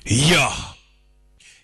Ya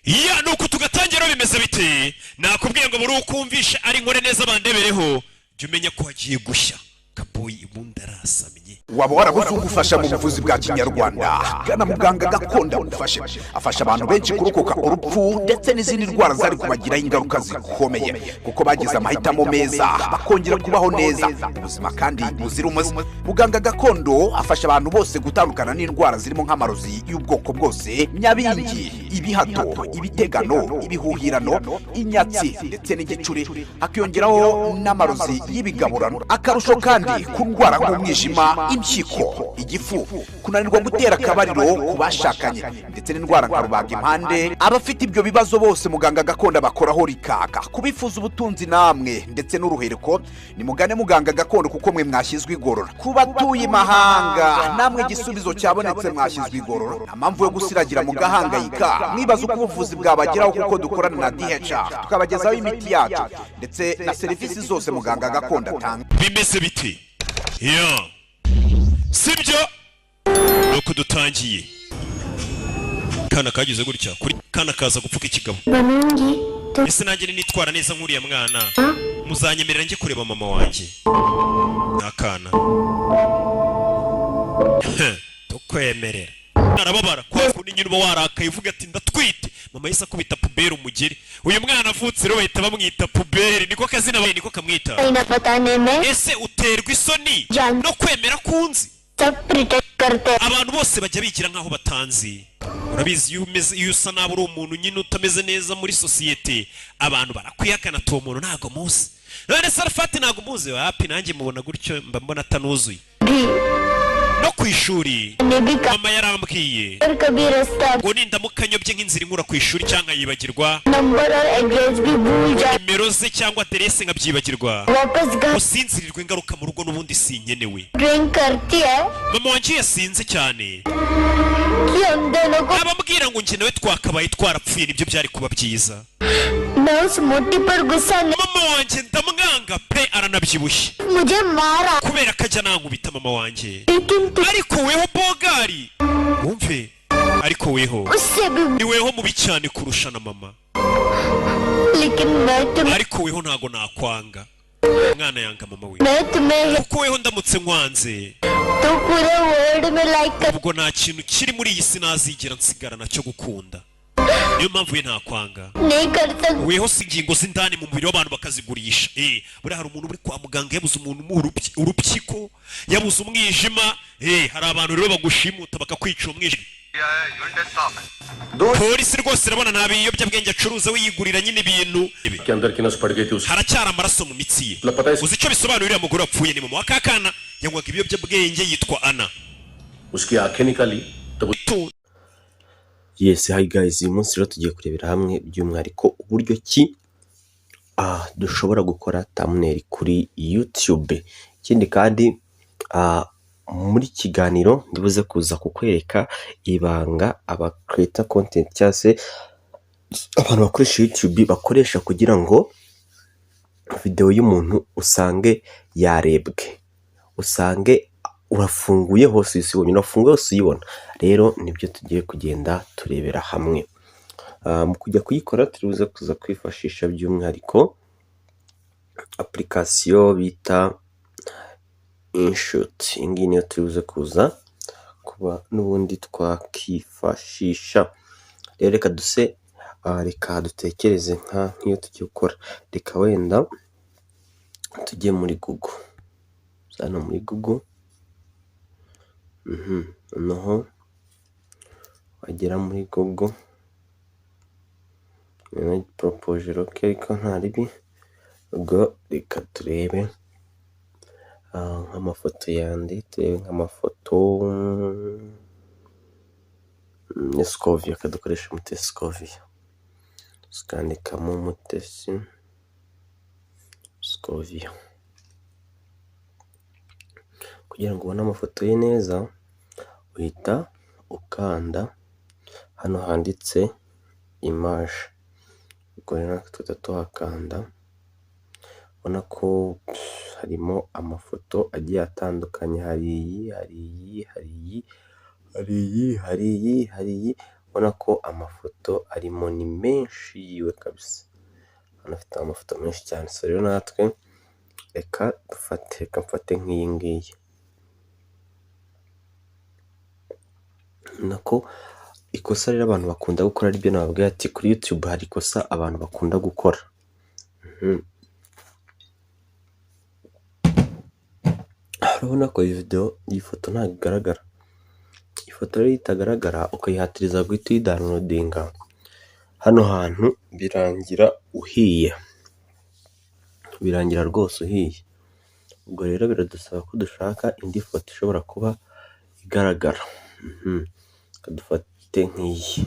ya, nuko tugatangira. Bimeze bite? Nakubwiye ngo buri ukumvisha ari nkore neza bandebereho, jya umenya ko hagiye gushya. Kaboyi ubundi arasamye. Waba warabuze ugufasha mu buvuzi bwa kinyarwanda? Gana muganga gakondo agufashe. Afasha abantu benshi kurokoka urupfu ndetse n'izindi ndwara zari kubagiraho ingaruka zikomeye, kuko bagize amahitamo meza bakongera kubaho neza ubuzima kandi buzira umuze. Muganga gakondo afasha abantu bose gutandukana n'indwara zirimo nk'amarozi y'ubwoko bwose, nyabingi, ibihato, ibitegano, ibihuhirano, inyatsi ndetse n'igicuri, hakiyongeraho n'amarozi y'ibigaburano. Akarusho kandi ku ndwara nk'umwijima, impyiko, igifu, kunanirwa gutera akabariro ku bashakanye ndetse n'indwara nka rubagimpande, abafite ibyo bibazo bose muganga gakondo abakoraho rikaka. Kubifuza ubutunzi namwe ndetse n'uruhereko, nimugane muganga gakondo kuko mwe mwashyizwe igorora. Ku batuye imahanga namwe igisubizo cyabonetse, mwashyizwe igorora. Nta mpamvu yo gusiragira mugahangayika mwibaza uko ubuvuzi bwabageraho, kuko dukorana na DHR tukabagezaho imiti yacu ndetse na serivisi zose muganga gakondo atanga. Bimeze bite? Ya, sibyo? Nuko dutangiye. Kana kagize gutya kuri kana kaza gupfuka ikigabo. बनूंगी तो Ese nanjye nitwara neza nk'uriya mwana, muzanyemerera njye kureba mama wanjye? Ni akana tukwemerera. Arababara kwa kundi nyine uba warakaye uvuga ati ndatwite. Mama yahise akubita puberi umugeri. Uyu mwana avutse rero bahita bamwita puberi, niko kazina niko kamwita. ना बताने में Ese uterwa isoni Jan- no kwemera kunzi? सब pretend करते Abantu bose bajya bigira nk'aho batanzi. Urabizi, iyo umeze, iyo usa nabi, uri umuntu nyine utameze neza muri sosiyete, abantu barakwihakana ati uwo muntu ntabwo muzi. None Sarafati ntabwo muzi? Wapi, nanjye mubona gutyo mba mbona atanuzuye. भी No ku ishuri ने भी कहा mama yarambwiye और कभी रास्ता ngo nindamuka nyobye nk'inzira inkura ku ishuri cyangwa nkayibagirwa, number और address भी भूल जाए, nimero ze cyangwa aderese nkabyibagirwa, वापस घर usinzirirwa ingaruka mu rugo n'ubundi sinkenewe. Drink करती है Mama wanjye yasinze cyane कि हम दोनों को abambwira ngo njye nawe twakabaye twarapfuye, nibyo byari kuba byiza. मैं उस मोटी पर गुस्सा नहीं Mama wanjye ndamwanga pe, aranabyibushye मुझे मारा kubera ko ajya nankubita mama wanjye. लेकिन तू Ariko weho bogari wumve, ariko weho उससे भी ni weho mubi cyane kurusha na mama. लेकिन मैं तुम्हें Ariko weho ntago nakwanga. Umwana yanga mama we मैं तुम्हें kuko weho ndamutse nkwanze, तो पूरे वर्ल्ड में लाइक कर ubwo nta kintu kiri muri iyi si nazigera nsigara nacyo gukunda. Niyo mpamvu we ntakwanga. नहीं कर सकती। Weho si ingingo z'indani mu mubiri w'abantu bakazigurisha. Buriya hari umuntu uri kwa muganga yabuze umuntu umuha urupyiko, yabuze umwijima. Hari abantu rero bagushimuta bakakwica umwijima. Polisi rwose irabona nta biyobyabwenge acuruza, wiyigurira nyine ibintu. के अंदर की नस पड़ गई थी उस Haracyari amaraso mu mitsi ye. पता है Uzi icyo bisobanura? Uriya mugore wapfuye ni mama wa kakana, yanywaga ibiyobyabwenge, yitwa Ana. उसकी आंखें निकाली तब Tu- Yes, hi guys, uyu munsi rero tugiye kurebera hamwe by'umwihariko uburyo ki dushobora gukora thumbnail kuri YouTube. Ikindi kandi muri kiganiro ndibuze kuza kukwereka ibanga aba creator content cyangwa se abantu bakoresha YouTube bakoresha kugira ngo video y'umuntu usange yarebwe, usange urafunguye hose uyibonye, urafunguye hose uyibona. Rero nibyo tugiye kugenda turebera hamwe. Mu kujya kuyikora turibuze kuza kwifashisha by'umwihariko application bita InShot. Iyi ngiyi niyo turibuze kuza kuba n'ubundi twakifashisha. Rero reka duse reka dutekereze nk'iyo tugiye gukora. Reka wenda tujye muri Google, hano muri Google, noneho wagera muri Google, poropoje roke ariko nta ribi. Ubwo reka turebe nk'amafoto yandi, turebe nk'amafoto ya Scovia, reka dukoreshe Mutesi Scovia, tukandikamo Mutesi Scovia. Kugira ngo ubone amafoto ye neza, uhita ukanda hano handitse image, ubwo rero natwe tuhita tuhakanda, ubona ko harimo amafoto agiye atandukanye, hari iyi, hari iyi, hari iyi, hari iyi, hari iyi, hari iyi. Ubona ko amafoto arimo ni menshi yiwe kabisa, hano afite amafoto menshi cyane. So rero natwe reka dufate, reka mfate nk'iyi ngiyi. Nako ikosa rero abantu bakunda gukora aribyo nababwiye ati kuri YouTube hari ikosa abantu bakunda gukora. Urabona ko iyi video, iyi foto ntabwo igaragara. Ifoto rero itagaragara ukayihatiriza guhita uyidownloadinga, hano hantu birangira uhiye, birangira rwose uhiye. Ubwo rero biradusaba ko dushaka indi foto ishobora kuba igaragara. Reka dufate nk'iyi,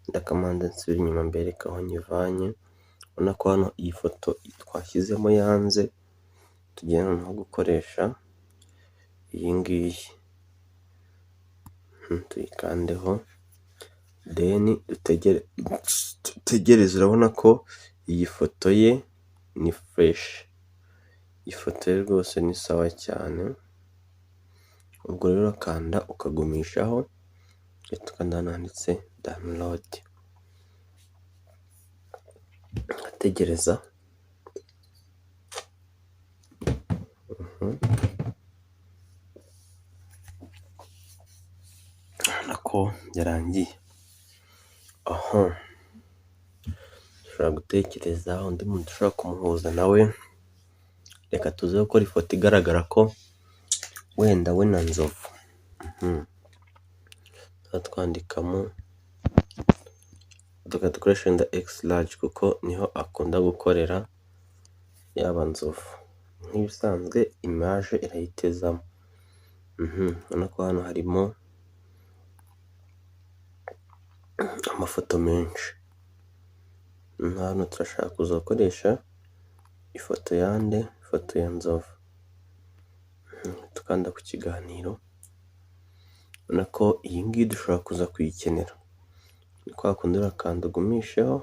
ndakamanza nsubire inyuma mbereke aho nyivanye. Urabona ko hano iyi foto twashyizemo yanze, tugiye noneho gukoresha iyi ngiyi, tuyikandeho then dutegereze. Urabona ko iyi foto ye ni fresh, iyi foto ye rwose ni sawa cyane. Ubwo rero urakanda ukagumishaho, ukanda hano handitse download, ugategereza. Urabona ko yarangiye. Aha dushobora gutekereza undi muntu ushobora kumuhuza nawe. Reka tuze gukora ifoto igaragara ko wenda we na Nzovu. Twandikamo dukoresha wenda X large kuko niho akunda gukorera yaba Nzovu. Nk'ibisanzwe image irayitezamo. Urabona ko hano harimo amafoto menshi. Hano turashaka kuza gukoresha ifoto yande, ifoto ya Nzovu. Tukanda ku kiganiro, urabona ko iyi ngiyi dushobora kuza kuyikenera. Ni kwa kundi urakanda ugumisheho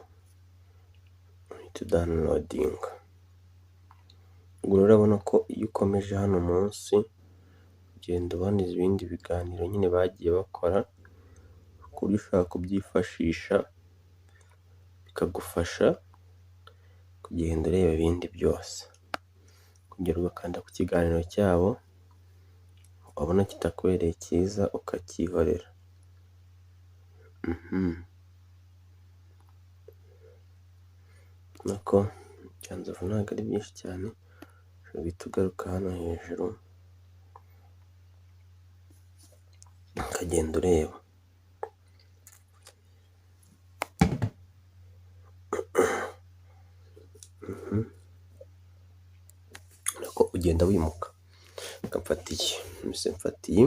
uhita udownloadinga. Ubwo rero urabona ko iyo ukomeje hano munsi ugenda ubona ibindi biganiro nyine bagiye bakora, ku buryo ushobora kubyifashisha bikagufasha kugenda ureba ibindi byose. Kongera ugakanda ku kiganiro cyabo, wabona kitakubereye cyiza ukacyihorera. Urabona ko ibya Nzovu ntabwo ari byinshi cyane, ushobora guhita ugaruka hano hejuru ukagenda ureba. Urabona ko ugenda wimuka. Reka mfate iyi, mbese mfate iyi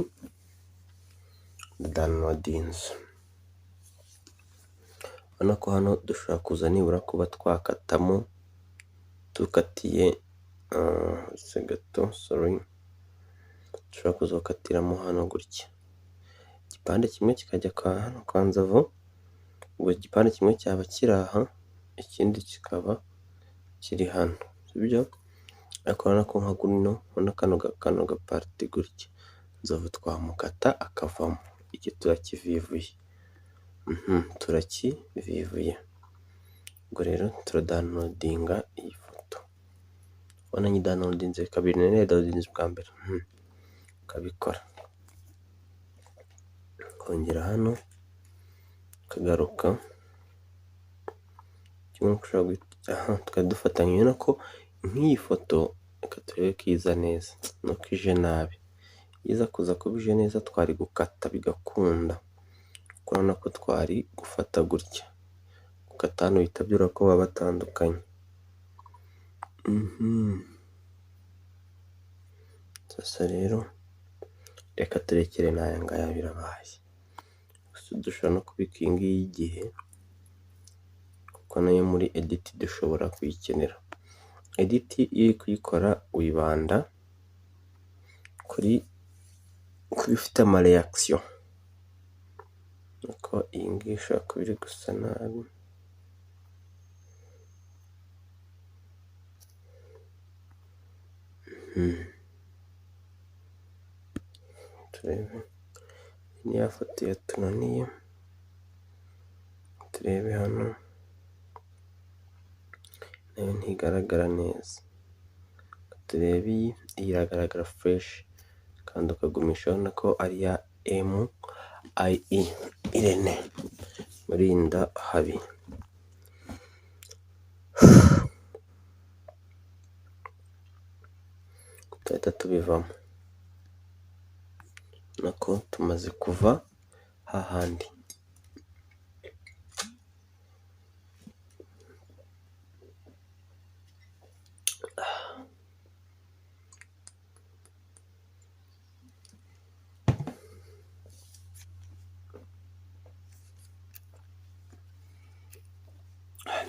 ndadownloadinze. Urabona ko hano dushobora kuza nibura kuba twakatamo, dukatiye gato, sorry, dushobora kuza gukatiramo hano gutya, igipande kimwe kikajya hano kwa Nzovu, ubwo igipande kimwe cyaba kiri aha, ikindi kikaba kiri hano, sibyo? Ariko urabona ko nka guno, urabona kano gapariti gutya, Nzovu twamukata akavamo, iki turakivivuye, turakivivuye. Ubwo rero turadownloadinga iyi foto. Urabona nyidownloadinze kabiri, nari nayidownloadinze bwa mbere, ukabikora ukongera hano ukagaruka, kimwe ushobora guhita tukaba dufatanya. Urabona ko nk'iyi foto reka turebe ko iza neza, nuko ije nabi. Iyo iza kuza kuba ije neza twari gukata bigakunda, kuko urabona ko twari gufata gutya, gukata hano bihita byoroha ko baba batandukanye. Sasa rero reka turekere n'aya ngaya birabaye. Gusa dushobora no kubika iyi ngiyi igihe, kuko nayo muri edit dushobora kuyikenera. Edit iyo uri kuyikora wibanda kuri ifite ama reaction, nuko iyi ngiyi ishobora kuba iri gusa nabi. Turebe ni ya foto yatunaniye. Turebe hano, nayo ntigaragara neza. Turebe iyi, iyi iragaragara fresh, kandi ukagumisha urabona ko ari iya MIE Irene Murindahabi. Tuhita tubivamo, nako tumaze kuva hahandi.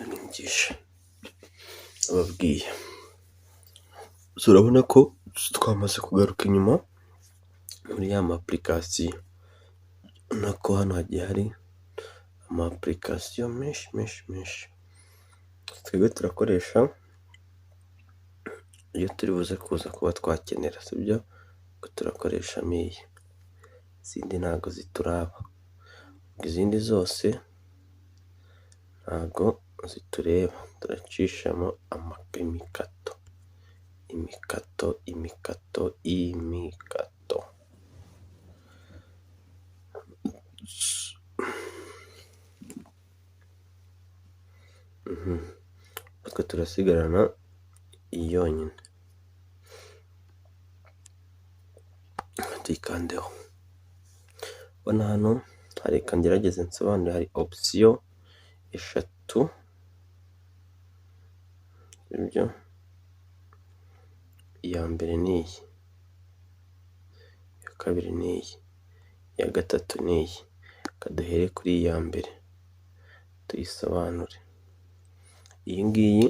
Nigisha ababwiye, urabona ko twamaze kugaruka inyuma muri ya ma application. Urabona ko hano hagiye hari ama application menshi menshi menshi. Twebwe turakoresha iyo turi buze kuza kuba twakenera, sibyo? Turakoreshamo iyi, izindi ntago zituraba, izindi zose ntago zitureba. Turacishamo imikato, imikato, imikato, imikato. Twe turasigarana iyi yonyine, tuyikandeho. Ubona hano reka ngerageze nsobanure, hari option eshatu, sibyo? Iya mbere ni iyi, iya kabiri ni iyi, iya gatatu ni iyi. Reka duhere kuri iya mbere tuyisobanure. Iyi ngiyi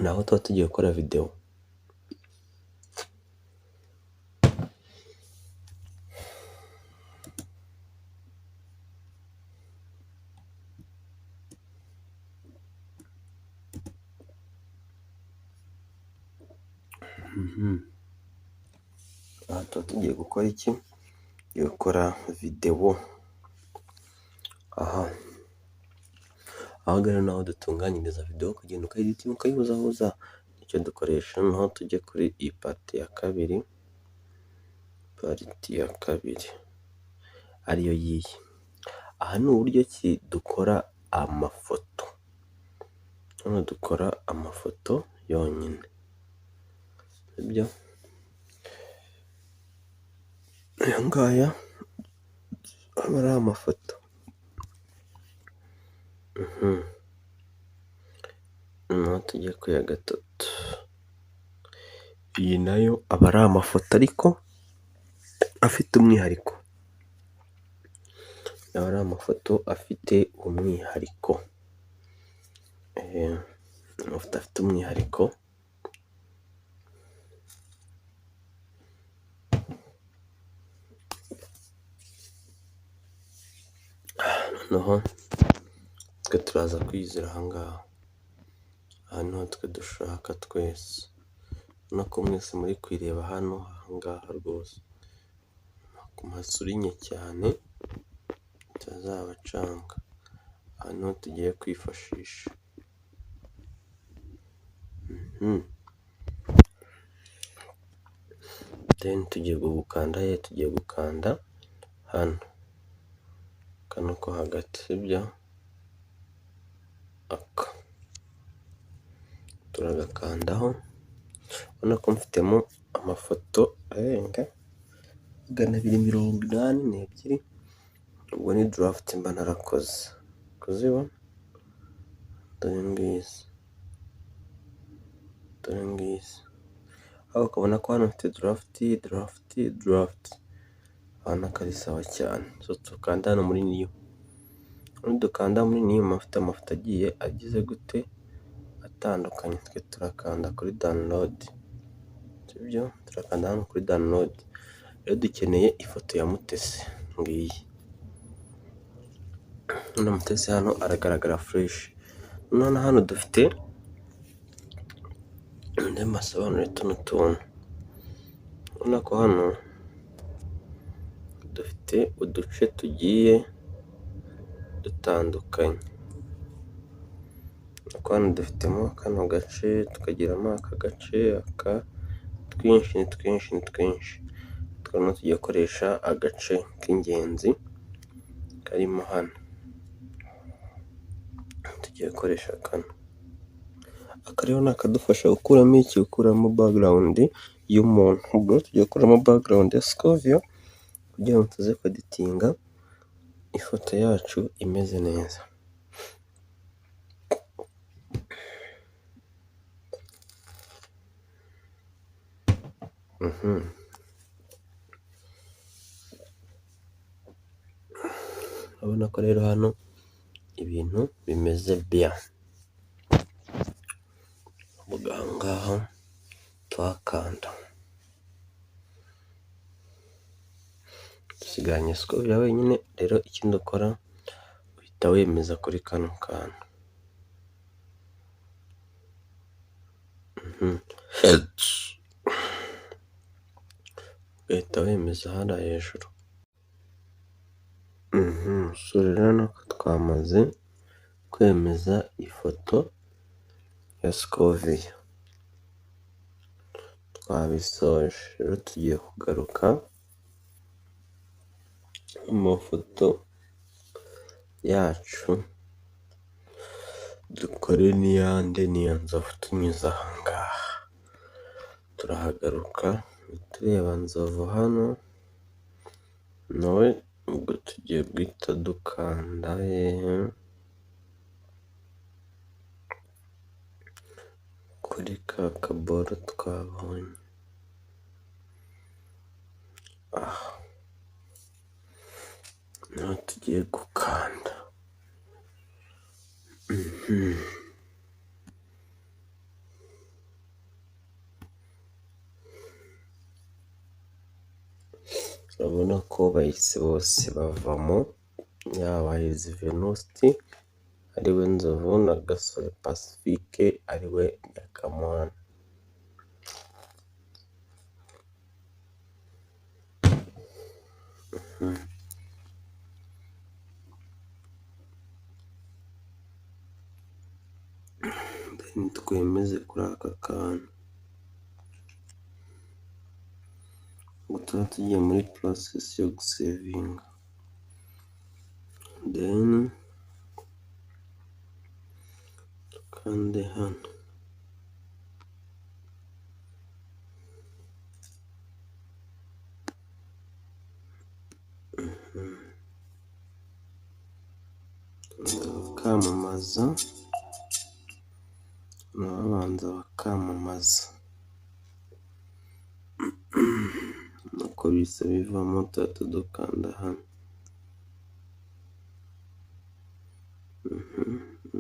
ni aho tuba tugiye gukora videwo. Aha tuba tugiye gukora iki? Tugiye gukora videwo. Aha aha ngaha ni aho dutunganyiriza videwo, ukagenda ukayiditinga ukayihuzahuza, nicyo dukoresha. Noneho tujye kuri iyi pati ya kabiri, pariti ya kabiri ariyo yiyi. Aha ni uburyo ki dukora amafoto. Hano dukora amafoto yonyine, sibyo? Aya ngaya aba ari amafoto. Noneho tujye ku ya gatatu, iyi nayo aba ari amafoto ariko afite umwihariko, aba ari amafoto afite umwihariko, amafoto afite umwihariko. Noneho twe turaza kwizira aha ngaha, aha niho twe dushaka twese. Urabona ko mwese muri kwireba hano aha ngaha rwose, masurinye cyane bitazabacanga. Aha niho tugiye kwifashisha. Then tugiye gukanda he? Tugiye gukanda hano, kano ko hagati, sibyo? Aka turagakandaho. Urabona ko mfitemo amafoto arenga 282, ubwo ni draft mba narakoze kuzibona. Dore ngizi, dore ngizi. Aho ukabona ko hano mfite draft, draft, draft. Urabona ko ari sawa cyane. So tukanda hano muri new, nidukanda muri new mfite amafoto agiye agize gute atandukanye. Twe turakanda kuri download, sibyo? Turakanda hano kuri download. Rero dukeneye ifoto ya Mutesi, ngiyi. Hano Mutesi hano aragaragara fresh. None hano dufite andi masobanuro tuno tuntu. Urabona ko hano dufite uduce tugiye dutandukanye. Kuko hano dufitemo kano gace, tukagiramo aka gace, aka, twinshi ni twinshi ni twinshi. Turimo tugiye gukoresha agace k'ingenzi karimo hano, tugiye gukoresha kano. Aka rero ni akadufasha gukuramo iki? Gukuramo background y'umuntu. Ubwo tugiye gukuramo background ya Scovia kugira ngo tuze kweditinga ifoto yacu imeze neza. Urabona ko rero hano ibintu bimeze bien. Ubwo aha ngaha tuhakanda, dusigaranye Scovia wenyine. Rero ikindi ukora uhita wemeza kuri kano kantu. Ugahita wemeza hariya hejuru. So rero urabona ko twamaze kwemeza ifoto ya Scovia, twabisoje. Rero tugiye kugaruka mu mafoto yacu, dukore n'iyande n'iya Nzovu tunyuze aha ngaha. Turahagaruka tureba Nzovu hano, nawe ubwo tugiye guhita dukanda hehe? Kuri ka kaboro twabonye. Aha niho tugiye gukanda. Urabona ko bahise bose bavamo, yaba Hizi Venuste ariwe Nzovu na Gasore Pacifique ariwe Nyakamwana. Then twemeze kuri aka kantu. Ubwo tuba tugiye muri process yo gusevinga. Then dukande hano. Bakamamaza, babanza bakamamaza, nuko bihise bivamo tuhita dukanda hano.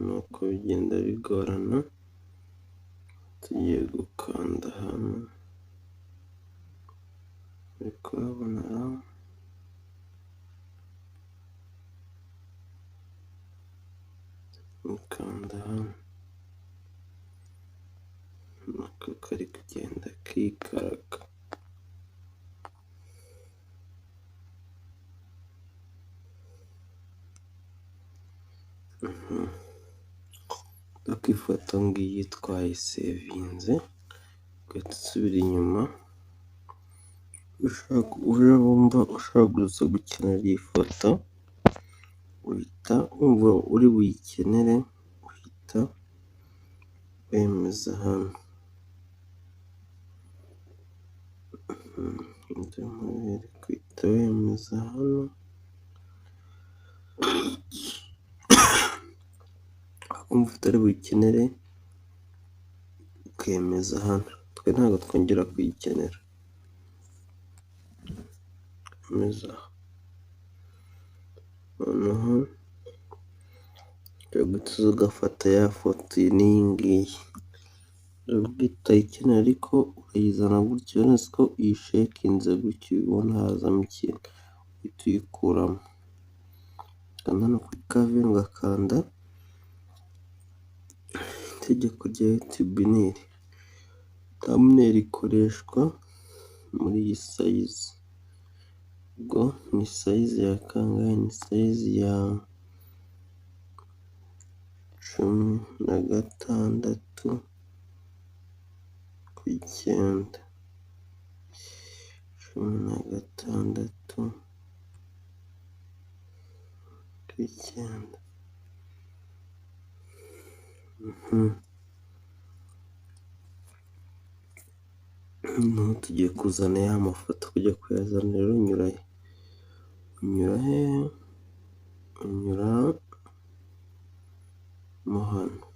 Nuko bigenda bigorana, tugiye gukanda hano, uri kuhabona ra? Ukanda hano, nako kari kugenda kikaraga. Dore ifoto ngiyi twayisevinze, ugahita usubira inyuma, uje wumva ushaka gusa gukenera iyi foto, uhita wumva uri buyikenere, uhita wemeza hano. Uhita wemeza hano, wakumva utari buyikenere ukemeza hano. Twe ntabwo twongera kuyikenera. Emeza aha. Noneho ushobora guhita ugafata ya foto n'iyi ngiyi, nubwo utayikenera ariko urayizana gutya, urabona ko uyishekinze gutya ubona hazamo ikintu, uhita uyikuramo. Ukanda hano kuri kave ugakanda itegeko rya YouTube ni iri, thumbnail ikoreshwa muri iyi size, ubwo ni size ya kangahe? Ni size ya 16 ku 9, 16 ku 9. Noneho tugiye kuzana ya mafoto, kujya kuyazana rero unyura he? Unyura he? Unyura mo hano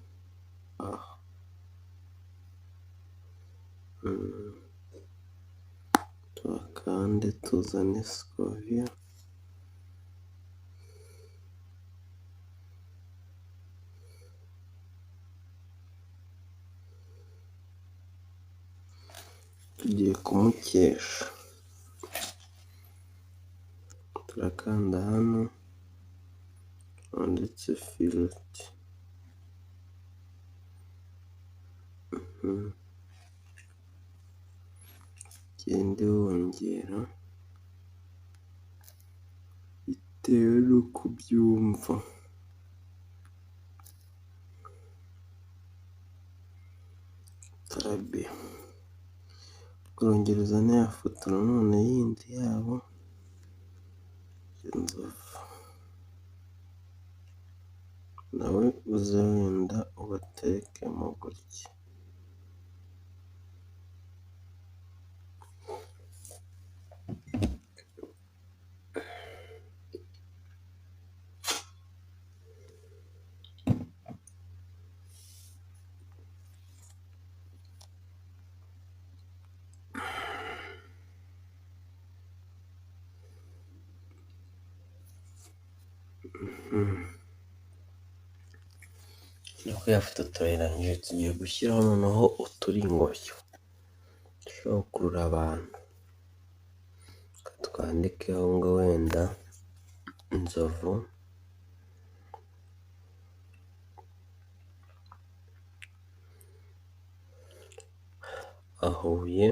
aha. Tuhakande tuzane Scovia. Tugiye kumukesha, turakanda hano handitse filiti. Ugende wongera bitewe n'uko ubyumva. Tarabe urongera uzane ya foto nanone yindi yabo y'inzovu, nawe uze wenda ubaterekemo gutya. Nuko ya foto turayirangije, tugiye gushyiraho noneho uturingobyo dushobora gukurura abantu. Twandikeho ngo wenda inzovu ahuye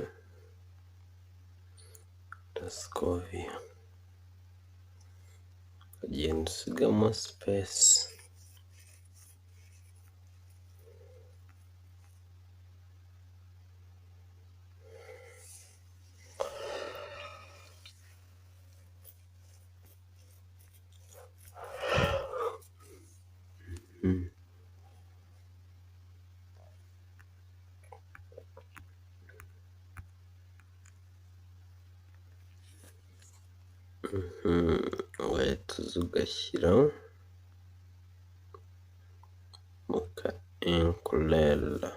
na Scovia, ukagenda usigamo sipesi. Ugahita uza ugashyira mu ka enkurera.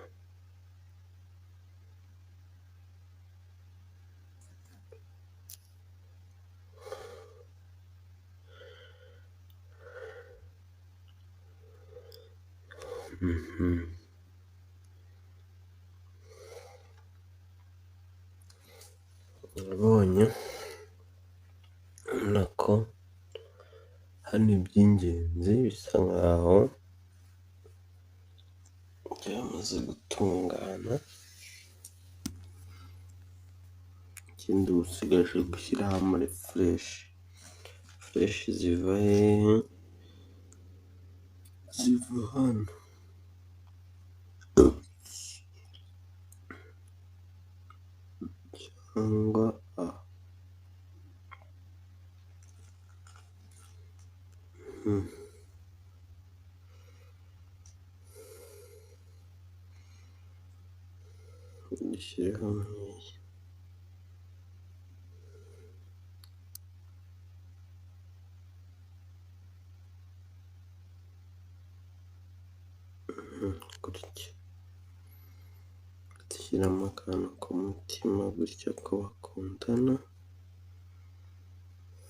Ubonye urabona ko hano iby'ingenzi bisa nkaho byamaze gutungana, ikindi uba usigaje gushyiraho amarefureshi. Fureshi ziva hehe? Ziva hano. Cyangwa aha. Dushyireho nk'iyi. Gutya. Dushyiramo akantu k'umutima gutya ko bakundana,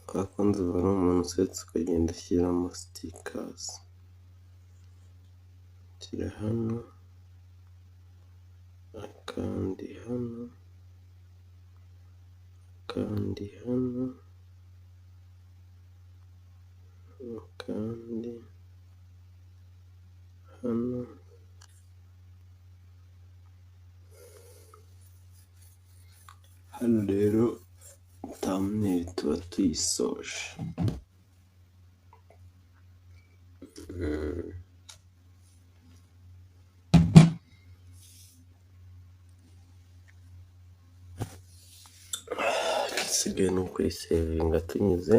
kwa kundi ubona umuntu usetse ukagenda ushyiramo sitikazi. Shyira hano, akandi hano, akandi hano, akandi hano. Hano rero thumbnail tuba tuyisoje. Igisigaye ni ukuyisevinga tunyuze,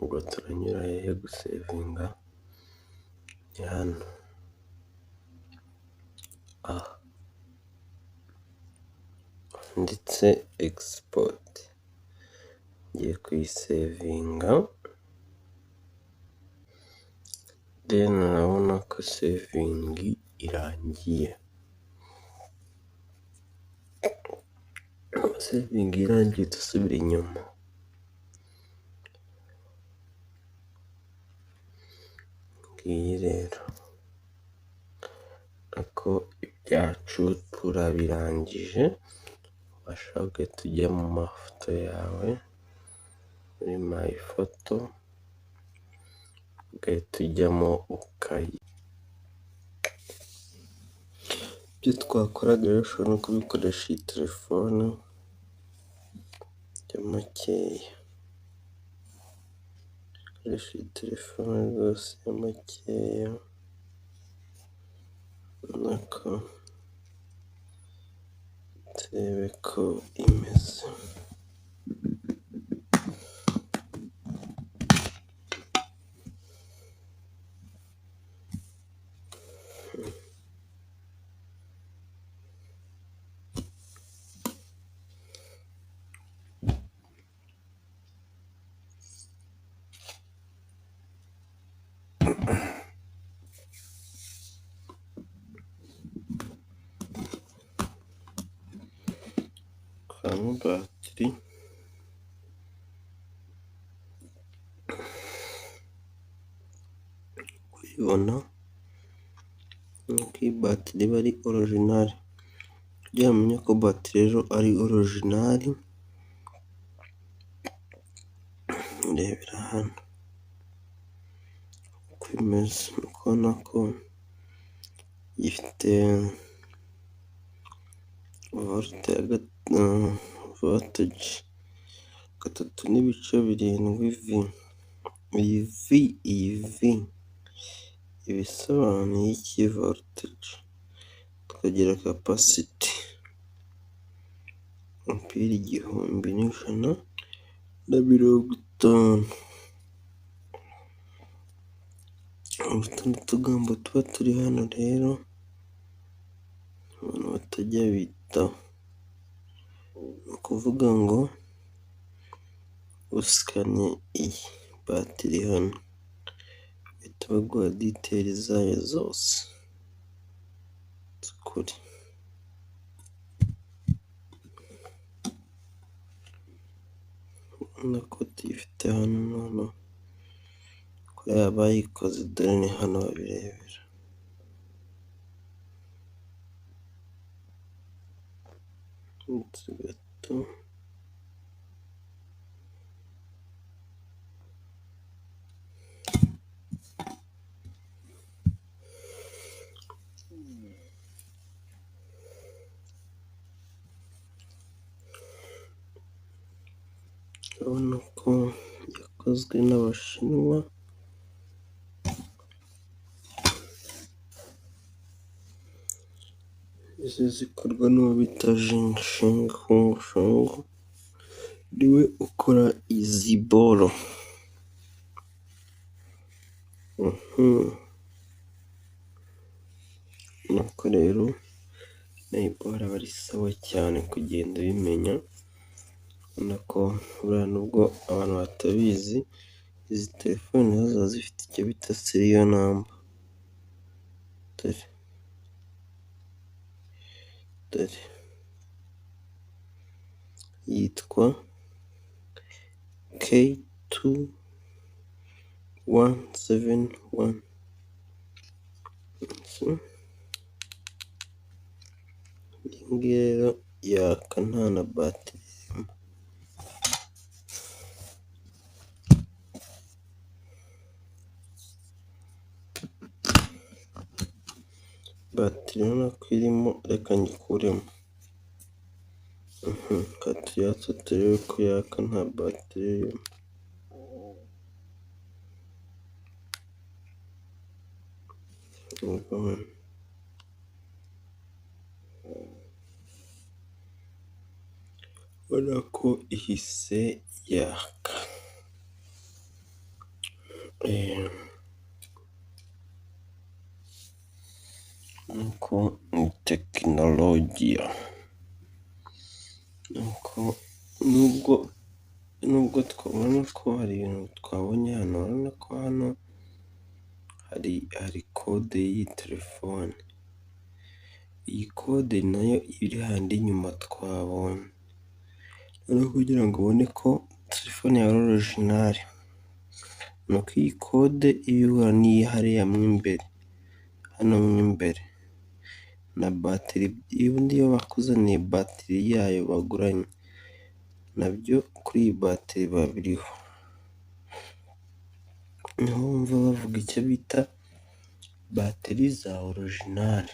ubwo turanyura hehe gusevinga? Ni hano aha handitse export, ngiye kuyisevinga, then urabona ko saving irangiye. Saving irangiye dusubira inyuma. Ngiyi rero ako ibyacu turabirangije, washaka ugahita ujya mu mafoto yawe muri my photo, ugahita ujyamo ukayi. Ibyo twakoraga rero ushobora no kubikoresha iyi telefone ya makeya, ukoresha iyi telefone rwose ya makeya, ubona ko turebe ko imeze. Kuramo batiri, kuyibona nuko iyi batiri iba ari original, kugira ngo umenye ko batiri rero ari original, urebera hano uko imeze, uri kubona ko ifite volte ya voltage 3.7 V. Iyi V, iyi V iba isobanuye iki? Voltage. Tukagira capacity ampere 1150. Utundi tugambo tuba turi hano rero abantu batajya bitaho, ni ukuvuga ngo usikanye iyi batiri hano bahita baguha diteyili zayo zose z'ukuri. Urabona ko tuyifite hano noneho kuriya bayikoze, dore ni hano babirebera. Munsi gato urabona ko yakozwe n'Abashinwa. Izi zikorwa n'uwo bita Jinsheng Hongsheng, niwe ukora izi boro. Nuko rero nayo boro aba ari sawa cyane kugenda ubimenya, ubona ko buriya nubwo abantu batabizi, izi telefone nazo ziba zifite icyo bita serial number. Dore dore yitwa K2171. Iyi ngiyi rero yaka nta na batiri irimo. Batiri urabona ko irimo, reka nyikuremo. Reka tuyatse turebe ko yaka nta batiri irimo. Urabona ko ihise yaka. Nuko ni tekinolojiya, nuko nubwo twabona ko hari ibintu twabonye hano, urabona ko hano hari kode y'iyi telefone, iyi kode nayo iri hahandi inyuma twabonye, noneho kugira ngo ubone ko telefone yawe ari original, nuko iyi kode iba ihura n'iyi hariya mo imbere, hano mo imbere na batiri, ubundi iyo bakuzaniye batiri yayo baguranye nabyo kuri iyi batiri biba biriho, niho wumva bavuga icyo bita batiri za original.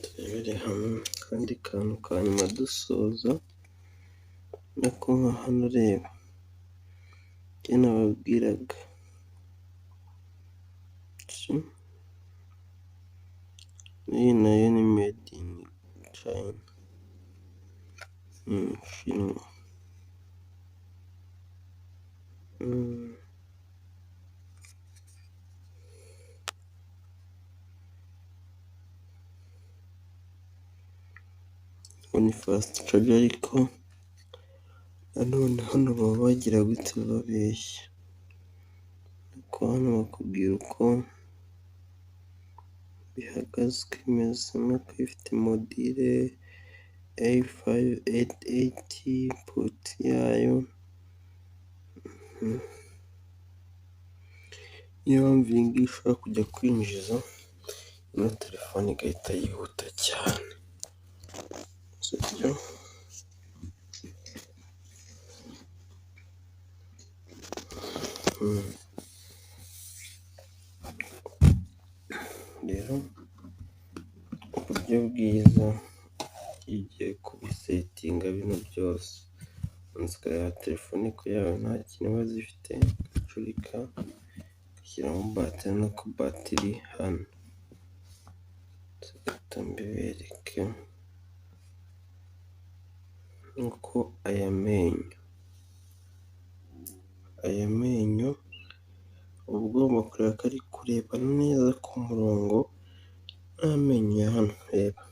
Turebere hamwe akandi kantu ka nyuma dusoza, nako nka hano ureba icyo nababwiraga, iyi nayo ni made in China, ni Ubushinwa. Ni fast charger ariko nanone hano baba bagira gute babeshya, kuko hano bakubwira uko bihagaze uko imeze, urabona ko ifite modire A588 poti yayo, niyo mpamvu iyi ngiyi ushobora kujya kwinjiza ino telefone igahita yihuta cyane, sibyo? Rero uburyo bwiza iyo ugiye kubisetinga bino byose, ubanza ukareba telefone ko yawe nta kintu iba ifite, ugacurika ugashyiramo batiri, urabona ko batiri hano, reka mbibereke uko aya menyo uba ugomba kureba ko ari kureba neza ku murongo n'amenyo ya hano, reba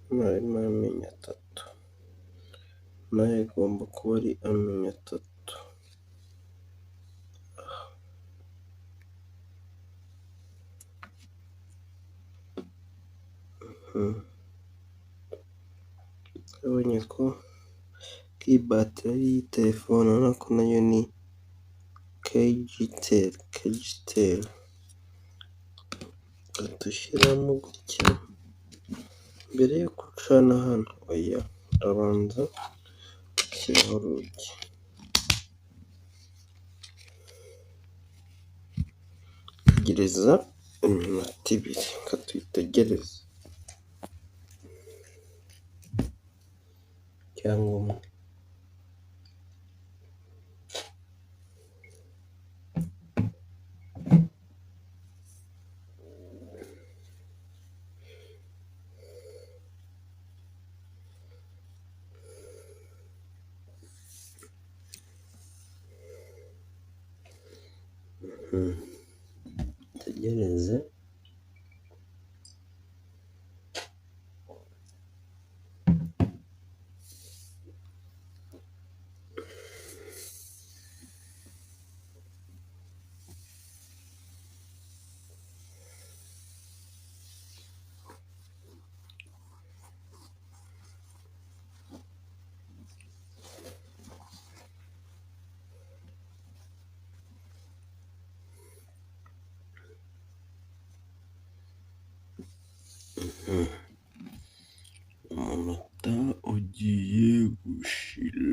hano harimo amenyo atatu, nayo agomba kuba ari amenyo atatu. Urabonye ko iyi batiri ari iy'iyi telefone, urabona ko nayo ni KGTEL, ugahita ushyiramo gutya mbere yuko ucana hano, oya urabanza ugashyiraho urugi, tegereza iminota ibiri, reka tuyitegereze cyangwa umwe. Utegereze umunota ugiye gushira.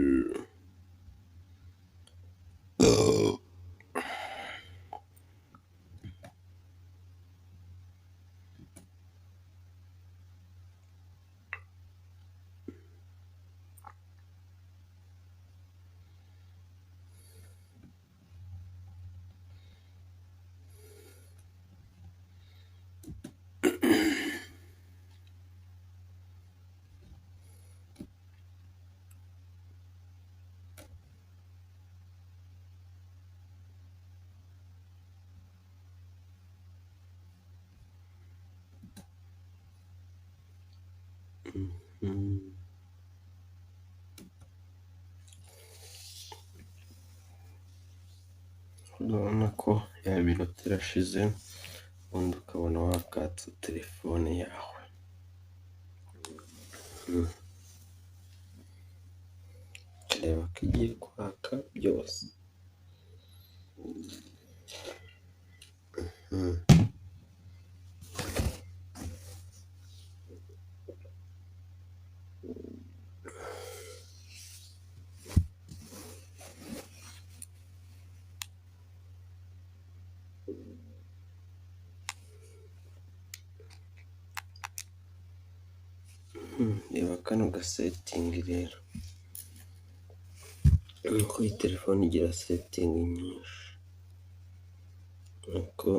Urabona ko ya minota irashize, ubundi ukabona wakatsa telefone yawe. Reba ko igiye kwaka byose. Reba kano gasetingi rero, nuko iyi telefone igira setingi nyinshi, nuko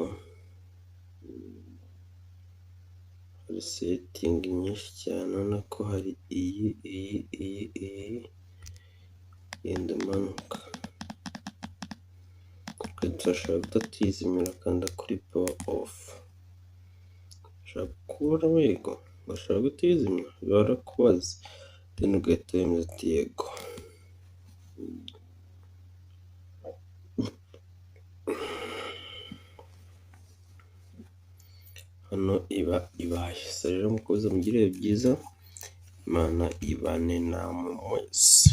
hari setingi nyinshi cyane, urabona ko hari iyi iyi iyi iyi, genda umanuka, turashobora guhita tuyizimya ugakanda kuri powa ofu, ushobora kubura yego, bashobora guhita uyizimya barakubaza, deni ugahita wemeza uti yego. Hano iba ibaye. So rero mukomeze mugire ibihe byiza, Imana ibane namwe mwese.